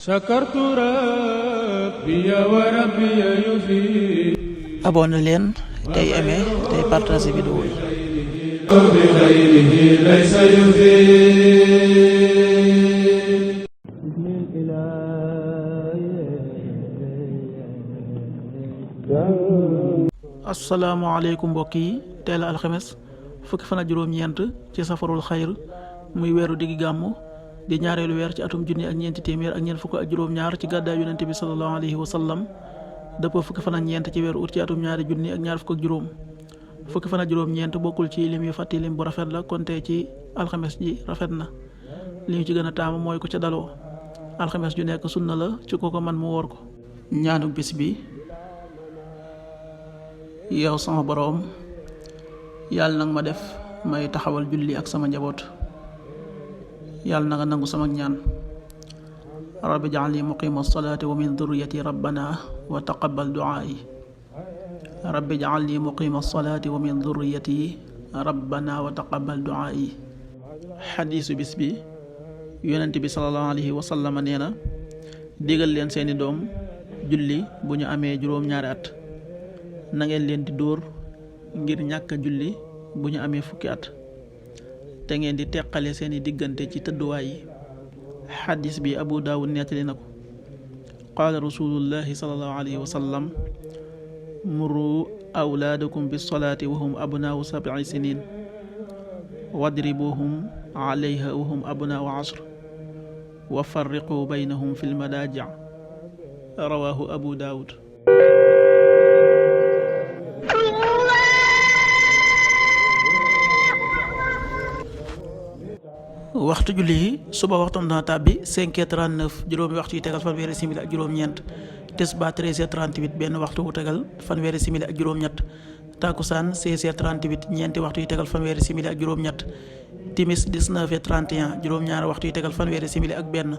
sakartu rabbi wa rabbi yufi. abonné leen tey aimé tey partagé vidéo yi. bi xayrihi laysa yufi. asalaamaaleykum mbokk yi teel a alxames fukki fan ak juróom-ñeent ci safarul xayr muy weeru diggi gàmmu di ñaareelu weer ci atum junni ak ñeenti téeméer ak ñeent fukk ak juróom-ñaar ci gàddaay yonente bi sallallahu alayhi wa sallam dëppoo fukki fan ak ñeent ci weeru ut ci atum ñaari junni ak ñaar fukk ak juróom fukki fan ak juróom-ñeent bokkul ci lim yu fàtti lim bu rafet la konte ci alxames ji rafet na li ñu ci gën a taamu mooy ko ca daloo alxames ju nekk sunna la ci ko man mu woor ko. ñaanu bis bi. yow sama boroom yàlla nag ma def may taxawal julli ak sama njaboot yàlla na nga nangu sama ñaan. rabbi ja'alni muqima salaati wa min durriyati rabbana wa taqabbal du'aa'i. rabbi ja'alni muqima salaati wa min durriyati rabbana wa taqabbal du'aa'i. xadiisu bis bi yonent bi sallallahu alayhi wa sallam nee na digal leen seeni doom julli bu ñu amee juróom-ñaari at na ngeen leen di dóor ngir ñàkk a julli bu ñu amee fukki at te ngeen di teqale seeni diggante ci tëdduwaay yi. xadis bi abu daawud nettali na ko. qaala rasulullahi sallallahu alayhi wa sallam muru awlaadakum bis salaati wa hum abnaau 7 sinin wadribuhum alayha wa hum abnaau 10 wa farriqu baynahum fil madaaji' rawaahu abu daawud. waxtu julli yi suba waxtam dana tàbbi 5h39 juróomi waxtu yu tegal fanweeri simili ak juróom-ñeent tisbaar 13h38 benn waxtu wu tegal fanweeri simili ak juróom-ñett takkusaan 16h38 ñeenti waxtu yu tegal fanweeri simili ak juróom-ñett timis 19h31 juróom-ñaari waxtu yu tegal fanweeri simili ak benn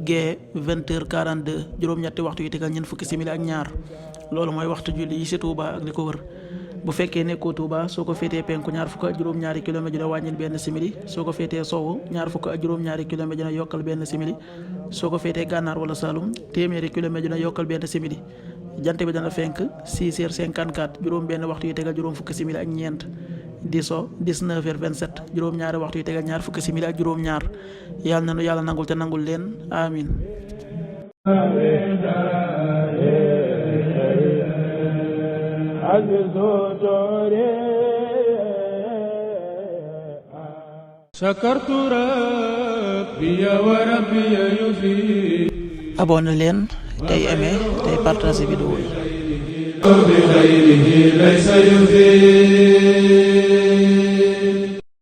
gee 20h42 juróom-ñetti waxtu yu tegal ñeent fukki simili ak ñaar loolu mooy waxtu julli yi ci Touba ak li ko wër. bu fekkee nekkoo Touba soo ko féetee penku ñaar fukk ak juróom-ñaari kilomètre dina wàññil benn simili soo ko féetee sowwu ñaar fukk ak juróom-ñaari kilomètre dina yokkal benn simili soo ko féetee gànnaar wala Saloum téeméeri kilomètre dina yokkal benn simili jant bi dana fenk 6h54 juróom benn waxtu yu tegal juróom fukki simili ak ñeent di so 19h27 juróom-ñaari waxtu yu tegal ñaar fukki simili ak juróom-ñaar yàlla na nu yàlla nangul te nangul leen amin. sakartu rabbi wa rabbi yufi. abonné leen tey aimé tey partagé vidéo yi. bi xayrihi laysa yufi.